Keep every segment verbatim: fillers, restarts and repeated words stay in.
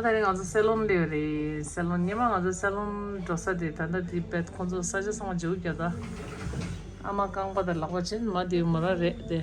ད་རེས་ང་ཚོ་སེ་ལོན་སླེབས་རེད། སེ་ལོན་ཉི་མ་ང་ཚོ་སེ་ལོན་འགྲོ་ས་དེ་ད་ལྟ་དེ་བེད་ཁོང་ཚོ་ས་ཆ་ཚང་མ་འཇུག་རྒྱག་ད། ཨ་མ་རྐང་པ་དང་ལག་པ་ཅན་མ་དེ་མོ་ར་རེད་དེ།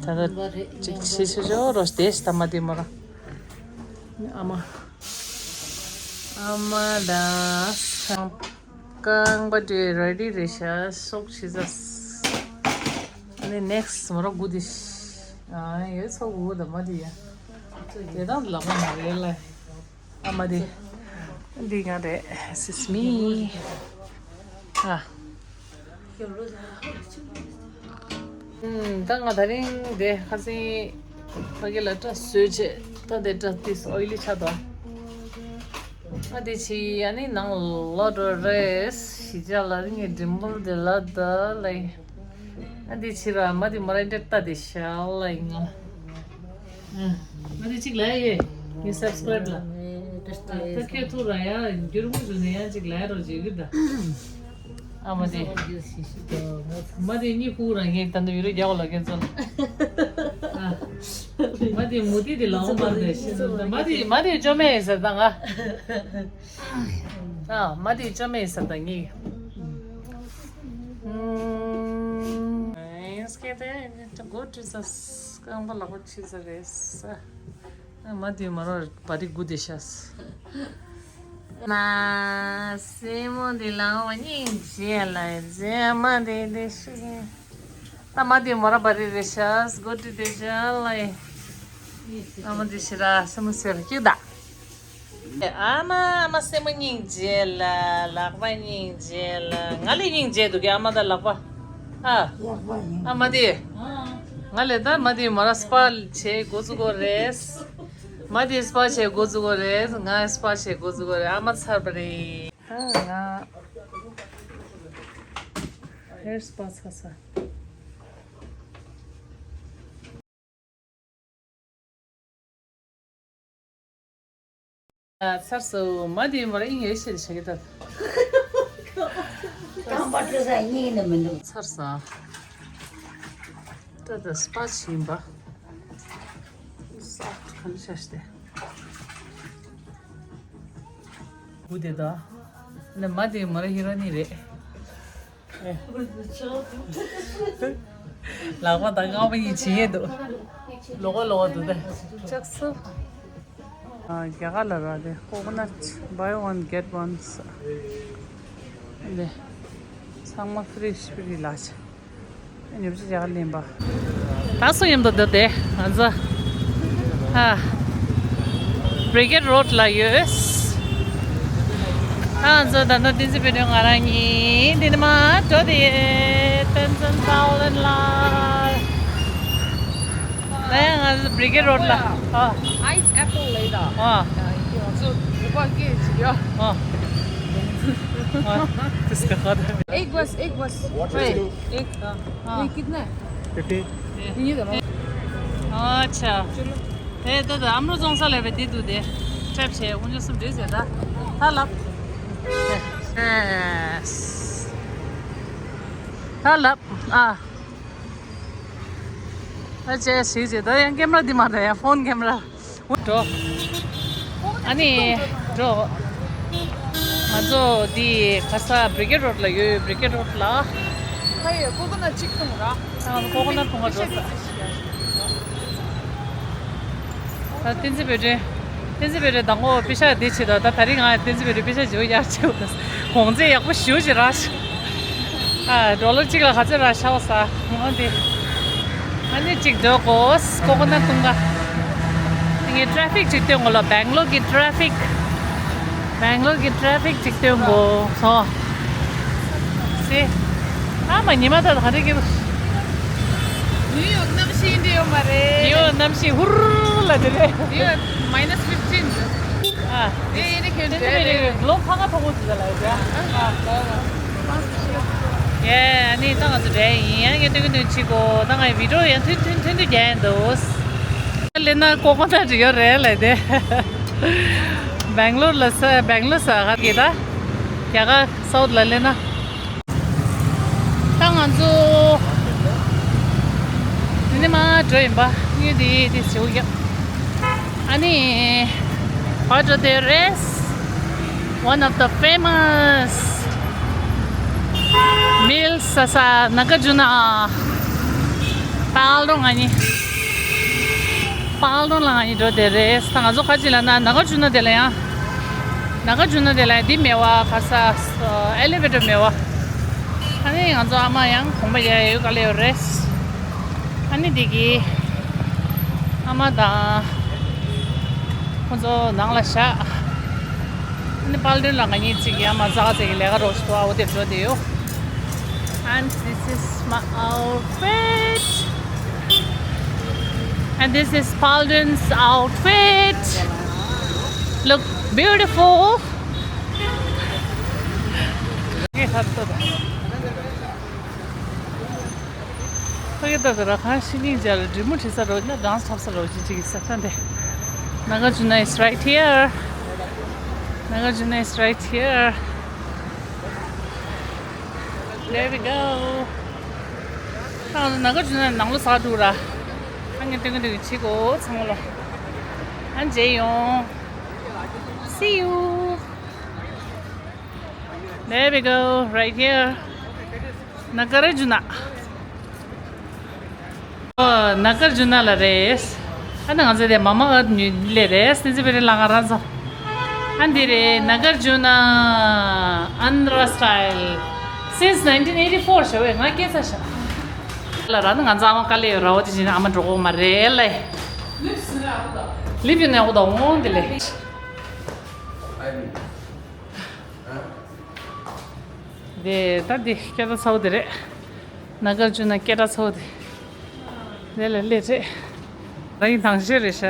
ད་ལྟ་ཅིག་ཤི་ཤི་ཤོ་རོ་དེ་ཤི་ད་མ་དེ་མོ་ར། ཨ་མ། ཨ་མ་ད། རྐང་པ་དེ་རེ་ཌི་རེད་ཤག་སོག་ཕྱི་ཟ། ཨ་ནི་ནེག་སི་མོ་ར་དགུ་དེ་ཤི། ཨ་ཡོད་ཚོ་དགུ་ད་མ་དེ་ཡ། དེ་དང་ལག་པ་མ་རེད་ལ། ཨ་མ་དེ། འདི་ང་རེད། This is me. ཨ། ད་ང་ད་རིང་དེ་ཁ་སང་ཕ་གི་ལ་སྐྲ་བཟོས་བྱས་ད་དེ་སྐྲ་ཏིས་ཨོ་ཡི་ལི་ཆགས་འདུག་ཨ་དེ་ཕྱི་ཨ་ནི་ནང་ལོག་འགྲོ་རེད། གཞིས་ཆགས་ལ་ངའི་ཌིམ་པལ་དེ་ལ་ད་ལ་ཡི། ཨ་དེ་ཕྱི་ར་མ་དེ་མོ་ར་འདྲེ་ལྟ་དེ་ཤ་ལ་ཡི་ང་། ཨ་མ་དེ་གཅིག་ལ་ཡི་ངའི་སབ་སི་ཀ་རེབ་ལ། ད་ཁྱོད་ཐུག་ར་ཡ་འགྱུར་མོ་བྱུང་ནས་ཡང་གཅིག་ལ་ཡ་རོ་བྱེད་གི་ད། ཨ་མ་དེ། མ་དེ་གཉིད་ཁུག་རང་ངས་ད་ནི་ཡུ་རོ་རྒྱག་ལ་ཁྱེད་ཚོ་ལ། མ་དེ་མུ་ཏི་དེ་ལའོ་མར་དེ་ཤི་མ་དེ་མ་དེ་ཅོ་མེ་ཟེར་ད་ང་། ཨ་མ་དེ་ཅོ་མེ་ཟེར་ད་ངས། སྐད་དེ་གོ་ཁྲི་ས་རྐང་པ་ལག་པ་ཁྲི་ས་རེད་ས། མ་དེ་མ་རོ་བ་རི་དགུ་དེ་ཤ། ན་སེ་མོ་དེ་ལའོ་སྙིང་རྗེ་ལ་རྗེ་མ་དེ་དེ་ཤི། ད་མ་དེ་མོ་ར་བ་རི་རེ་ཤ་སྒོ་དྲི་དེ་ཤ་ལ་ཡེ། ཨ་མ་དེ་ཤི་ར་སེ་མོ་སེ་ར་སྐྱིད་ད། ཨ་མ་ཨ་མ་སེ་མོ་སྙིང་རྗེ་ལ་ལག་པ་སྙིང་རྗེ་ལ་ང་ལས་སྙིང་རྗེ་འདུག་གི་ཨ་མ་ད་ལག་པ། ཨ། ལག་པ་ཡིན། ཨ་མ་དེ། ང་ལས་ད་མ་དེ་མོ་ར་སྤ་བྱེད་འགོ་ཚུགས་གོ་རེད། མ་དེ་སྤ་བྱེད་འགོ་ཚུགས་གོ་རེད། ང་སྤ་བྱེད་འགོ་ཚུགས་གོ་རེད། ཨ་མ་ཚར་བ་རེད། ཨ་ང་ཧེར་སྤ་ཚར་ས། ཚར་སོང་། མ་དེ་མོ་ར་ཨིན་ཡེ་ཤེས་ཤེས་ཀྱི་ད། རྐང་པ་བཀྲུ་ས་གཉིས་ནི་མི་འདུག་ཚར་སོང་། ད་ད་སྤ་ཕྱིན་པ། སོབ་ཊི་གང་ཤ་སྟེ། བུ་དེ་ད། ནི་མ་དེ་མོ་ར་ཧི་རོ་ནི་རེད། ལག་པ་དང་རྐང་པ་གཉིས་བྱེད་ཡས་འདུག་ལོག་ག་ལོག་ག་འདུག་ད། ལྕགས་སུ། རྒྱ་གར་ལ་རག་རེད། Coconut buy one get one ས། འདི། ཚང་མ་ཕི་རི་ཕི་རི་ལ་ཆ། ཉོ་ཆ་རྒྱ་གར་ལེན་པ། ད་སུ་ཡིན་འདུག་འདི་དེ་ང་ཚོ། ཨ། Brigade Road ལ་ཡོད། ཨ་ང་ཚོ་ད་ལྟ་བསྟན་འཛིན་བོད་ཕྲུག་ང་རང་གཉིས་འདི་ནས་མར་འགྲོ་དེ་ཡོད། བསྟན་འཛིན་བྷ་ལན་ལ། ད་ཡང་ང་ཚོ་Brigade Road ལ། ཨ། Ice apple later. ཨ། ང་ཚོ་རུ་པ་སྐད་ཅིག་ཡོད། ཨ། ཨ། དེ་སྐད་ཧ་ད། एक बस, एक बस। Wait। एक। हाँ। ये कितना है? फिफ्टी। ये दे। अच्छा। चलो। ए, तो, तो, हाम्रो जोंसा ले बेटी तू दे। ट्रैप छे, उन्हें सब दे देता। हेलो। यस। हेलो। आ। अच्छा, सी जे, तो यहाँ कैमरा दिमाग है, phone camera. འགྲོ། ཨ་ནི། འགྲོ། ང་ཚོ་འདི་ག་ས་Brigade Road ལ་ཡོད། Brigade Road ལ། ཨ་ཡོད། ཀོ་ཀོ་ནཊ་གཅིག་འཐུང་ར། ཨ། ཀོ་ཀོ་ནཊ་འཐུང་ག་འགྲོ་ས། ད་བསྟན་འཛིན་བོད་ཕྲུག་བསྟན་འཛིན་བོད་ཕྲུག་དང་པོ་པེ་ཤ་འདི་བྱེད་དོ། ད་ད་རིང་ང་བསྟན་འཛིན་བོད་ཕྲུག་པེ་ཤ་བྱེད་ཡག་བྱེད་དོ། གོང་ཚད་ཡག་པོ་ཞུ་ཞིག་ར། ཨ། ཌོ་ལར་གཅིག་ལ་ག་ཚོད་ར་ཤ་བ་ས། འོ་དེ། ཨ་ནི་གཅིག་འགྲོ་དགོས། ཀོ་ཀོ་ནཊ་འཐུང་ག་ངས་ཊ་ཕིག་ཅིག་སྟོན་དགོས་ལ། སྦེང་ལོར་གྱི་ཊ་ཕིག་སྦེང་ལོར་གྱི་ཊ་ཕིག་ཅིག་སྟོན་དགོས་སོ། སེ། ཨ་མ་ཉི་མ་ད་ག་རེ་གི། ནིའུ་ཡོག་གནམ་གཤིས་འདི་ཡོད་མ་རེད། ནིའུ་ཡོག་གནམ་གཤིས་ཧུར་ལ་དེ་རེད། ནིའུ་ཡོག་མའི་ནས་ཕིཕ་ཊིན། ཨ། ཨེ་ཡིན་ནི་ཁྱོད་འདི་རེད། ལོ་ཁ་ང་ཐོག་པོ་ཟེར་ལ་ཡོད་ཡ། ཨ། ཡེ། ཨ་ནི་ད་ང་ཚོ་རེད་ཡིན་ཡང་ངས་སྟོན་གི་སྟོན་གི་བྱེད་གོ། ད་ང་ཡི་བི་ཌི་ཡོ་ཡང་ཐུན་ཐུན་ཐུན་ཐུན་རྒྱག་ཡིན་འདུག་སླེབས་ན་ཀོ་ཀོ་ནཊ་ཡོད་རེད་ལབ་དེ། སྦེང་ལོར་ལ་ས་སྦེང་ལོར་ས་ག་གི་ད། རྒྱ་གར་སའུཐ་ལ་སླེབས་ན། ད་ང་ཚོ་འདི་ནས་མར་འགྲོ་ཡིན་པ། ངས་འདི་འདི་ཞེའུ་རྒྱག་ཨ་ནི། What are there is? One of the famous meals ས་ས་ནཱ་གཱརྫུ་ན། པཱལ་ཀྲོང་ང་གཉིས། པཱལ་ཀྲོང་ལ་ང་གཉིས་འགྲོ་དེ་རེད། ད་ང་ཚོ་ཁ་ཅིག་ལ་ན་ནཱ་གཱརྫུ་ན་དེ་ལ་ཡང་། ནཱ་གཱརྫུ་ན་དེ་ལ་ཡང་འདི་མེད་བ། ག་ས་ཨེ་ལི་ཝེ་ཊར་མེད་བ། ཨ་ནི་ང་ཚོ་ཨ་མ་ཡང་གོམ་པ་རྒྱག་ཡ་ཡོད་ག་ལེ་ཡོད་རེད། ཨ་ནི་འདི་གི་ཨ་མ་དང་ཁོ་ཚོ་ནང་ལ་བཞག་ཨ་ནི་པཱལ་ཀྲོང་ལ་ང་གཉིས་ཅིག་ཡ་མ་ཙག་ཙིག་གི་ལས་ཀ་རོགས་ཞུ་ཐུབ་ཨ་འོ་དེར་འགྲོ་དེ་ཡོད། And this is my outfit. And this is Paulden's outfit. Look beautiful. ཁོ་གི་ད་ད་ར་ཁང་ཤི་ནིང་ཇ་ལ་འབྲི་མོ་བྲིས་ས་རོ་ན་ཌན་སི་འཁྲབ་ས་རོ་ཅི་ཅི་གི་ས་ཐན་དེ། Nagarjuna is right here. Nagarjuna is right here. There we go. ཨ་ནཱ་གཱརྫུ་ན་ནང་ལོགས་ཟ་འགྲོ་ར། ཨ་ངས་སྟོན་གི་འདུག་བྱེད་གོ་ཚང་མ་ལོ། ཨ་མཇལ་ཡོང་། See you. There we go, right here. ནཱ་གཱརྫུ་ན། ཨོ་ནཱ་གཱརྫུ་ན་ལ་རེད། ཨ་ནི་ང་ཚོ་དེ་མ་མ་ཨར་ནུས་ལེ་རེད། སི་ཛི་བེ་རི་ལ་ང་རང་ཚོ། ཨ་འདི་རེད། ནཱ་གཱརྫུ་ན་ཨན་དྷྲ་སི་ཊའིལ། Since nineteen eighty four ཞེས་པས་ང་སྐྱེས་ས་ཞག་ལ་ར་ནི་ང་ཚོ་ཨ་མ་དཀའ་ལས་ཡོད་ར་བ་དེ་བཞིན་ཨ་མ་འགྲོ་གོ་མ་རེད་ལེ། ལིབ་ཡོད་ནས་འོ་ད་འོང་དེ་ལེ། དེ་ད་དེ་སྐད་གྲགས་ཚ་བོ་དེ་རེད། ནཱ་གཱརྫུ་ན་སྐད་གྲགས་ཚ་བོ་དེ། དེ་ལ་སླེབས་རེད། ད་ཡིན་དང་ཤོས་རེད་ཤག་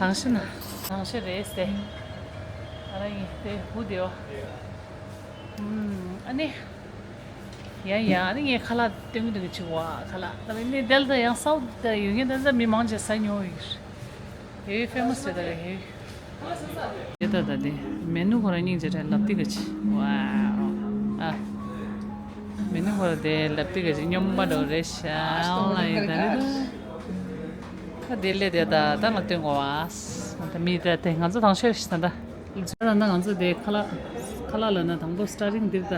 དང་ཤོས་ན། དང་ཤོས་རེད་ཟེར། ང་རང་ཡིན་དེ་བུ་དེ་བ། ཨ་ནི། ཡ་ཡ་ཨ་ནི་ངས་ཁ་ལག་སྟོན་གི་འདུག་གི་ཆུ་བ་ཁ་ལག་ད་ནི་དེ་ལ་ད་ཡང་སའུ་ཐི་ད་ཡོད་མཁན་ད་ད་མི་མང་ཆེ་ས་ཉོ་ཡོད། ཧེ་ཕེ་མ་སི་རེད་ད་རེད་ཧེ། དེ་ད་ད་དེ་མེ་ནུ་ཁོ་རང་སྙིང་རྗེ་རེད། ལབ་ཏི་ག་ཅི་ཝའོ། ཨ། མེ་ནུ་ཁོ་རང་དེ་ལབ་ཏི་ག་ཅི་སྨྱོན་པ་འདྲ་བོ་རེད་ཤག་ཨོན་ལ་ཡིན་ད་རེད་ད། ད་དེ་ལས་དེ་ད་ད་ང་སྟོན་གོ་བ། ད་མི་དེ་དེ་ང་ཚོ་དང་ཤོས་ཤི་ད་ད། ད་ན་ང་ཚོ་དེ་ཁ་ལག་ཁ་ལག་ལ་ན་དང་པོ་སི་ཊར་ཊིང་འདིར་ད།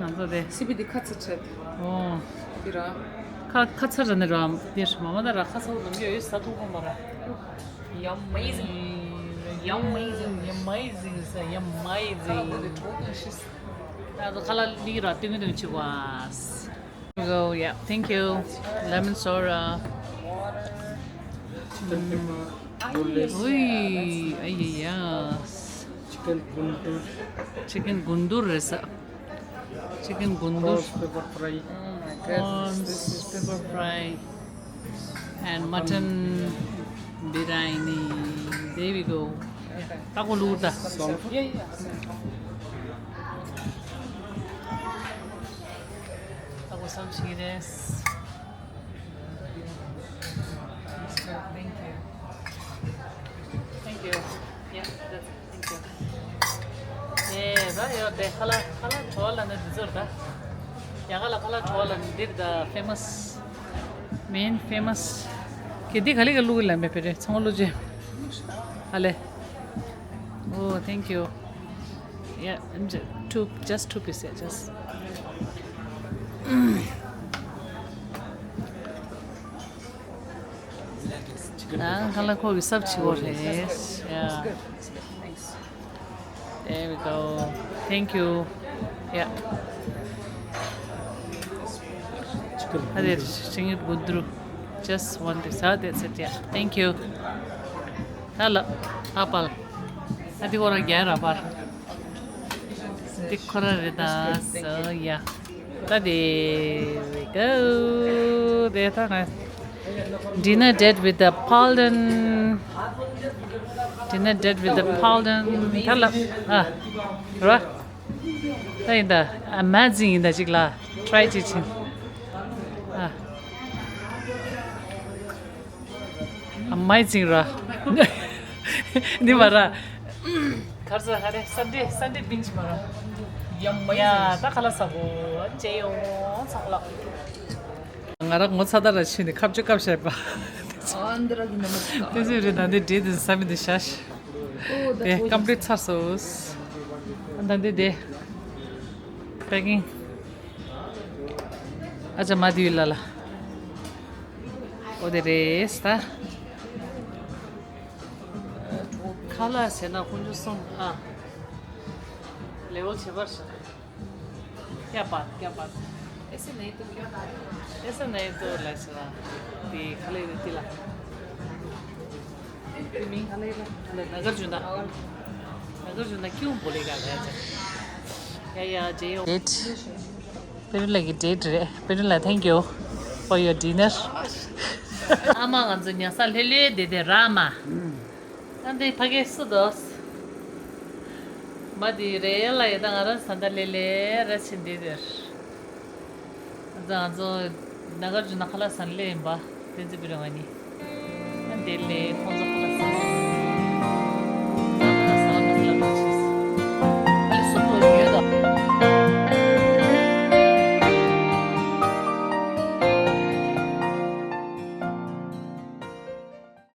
ང་ཚོ་དེ། སི་པི་དེ་ཁ་ཚ་ཆད། ཨོ། དེ་ར། ཁ་ཁ་ཚ་ར་ནི་ར་དེ་མ་མ་ད་ར་ཁ་ཚ་བོ་ནམ་ཡོད་ས་ཐུག་གོ་མ་ར། Amazing. Amazing. Amazing. Amazing. ད་ཁ་ལག་ལི་ར་ཏིང་ཏིང་ཆི་ཝ། Go, yeah. Thank you. Lemon soda. Mm. Ui, ay, ay, yes. Chicken gundur. Chicken gundur is a chicken gundur. Prawns pepper fry. Oh my goodness. Prawns, this is pepper fry. And mutton biryani. There we go. Taco luda. Some. Yeah, yeah. Taco some chires. Thank you. Thank you. Yeah, that's it. Thank you. ཨེ་ད་ཡོད་དེ་ཁ་ལག་ཁ་ལག་བྲོ་བ་ལ་ནི་འདི་ཚོར་ད། ཡ་ག་ལ་ཁ་ལག་བྲོ་བ་ལ་ནི་འདིར་ད་famous main famous གི་འདི་ག་ལི་ག་ལུག་ལ་མེད་པ་རེད། ཚང་མ་ལུག་ཅེ་ཨ་ལེ། Oh, thank you. Yeah, I'm just two, just two piece, yeah, just. ཨ་ཁ་ལག་ཁོ་གི་སབ་ཆི་བོ་རེད། Yeah. There we go. Thank you. Yeah. ཨ་རེ་ཅིང་གུ་དུ་རུ། Just one piece. Ah, that's it. Yeah. Thank you. ཧ་ལ། ཧ་པལ། ཨ་དེ་ཁོ་རང་རྒྱ་ར་པར། འདི་ཁོ་ར་རེད་ད། So, yeah. ད་དེ་རེད་གོ། དེ་ད་ང་། Dinner date with the Paulden. Dinner date with the Paulden. ད་ལ། ཨ། ར། ད་ཡིན་ད། Amazing ཡིན་ད་ཅིག་ལ། Try ཅིག་ཅིག་ཨ། Amazing ར། འདི་མ་ར། གར་ས་ཧ་རེ། Sunday, Sunday binge མ་ར། ཡ་མ་ཡ། ད་ཁ་ལག་ཟ་གོ་ཅེ་ཡོང་ཚང་ལ། ང་ར་ངོ་ཚ་ད་ར་ཕྱིན་ནས་ཁ་བཅུ་སྐབས་བཤད་པ། ཨ་འདི་ར་གི་ནམ་མ་ཅིག་དེ་ཚོ་རེད་ད། འདི་འདྲེ་དེ་ས་མི་འདི་ཤ་ཤ། དེ་ཀམ་པི་ལིཊ་ཚར་སོང་། ད་འདི་དེ་པེ་ཀིང་། ཨ་ཅག་མ་དེའི་ལ་ལ། ཨོ་དེ་རེད་ད། ཁ་ལག་བྱས་ན་དཀོན་མཆོག་གསུམ་ཨ། ལེ་ཝལ་བྱེད་པར་བྱ། क्या बात, क्या बात। ऐसे नहीं तो क्या बात। ऐसे नहीं तो लग रहा। ती खले ती ला। ती मिंग खले ला। खले नगर जुना। नगर जुना क्यों बोलेगा ऐसे? या, या, जे। डेट। पेरुला की डेट रे। पेरुला, thank you for your dinner। आमा गंजो न्यासा ले ले दे दे रामा। ཨ་འདི་ཕ་གི་སུ་དོ། མ་དེ་རེད་ལ་ཡ། ད་ང་རང་ས་མཐའ་ལེ་ལེ་ར་ཕྱིན་དེ་དེར། ང་ཚོ་ང་ཚོ་ན་གར་ཇུ་ན་ཁ་ལག་ཟ་ལེ་ཡིན་པ། བསྟན་འཛིན་པི་ར་ང་གཉིས། ཨ་འདི་ལེ་ཁོང་ཚོ།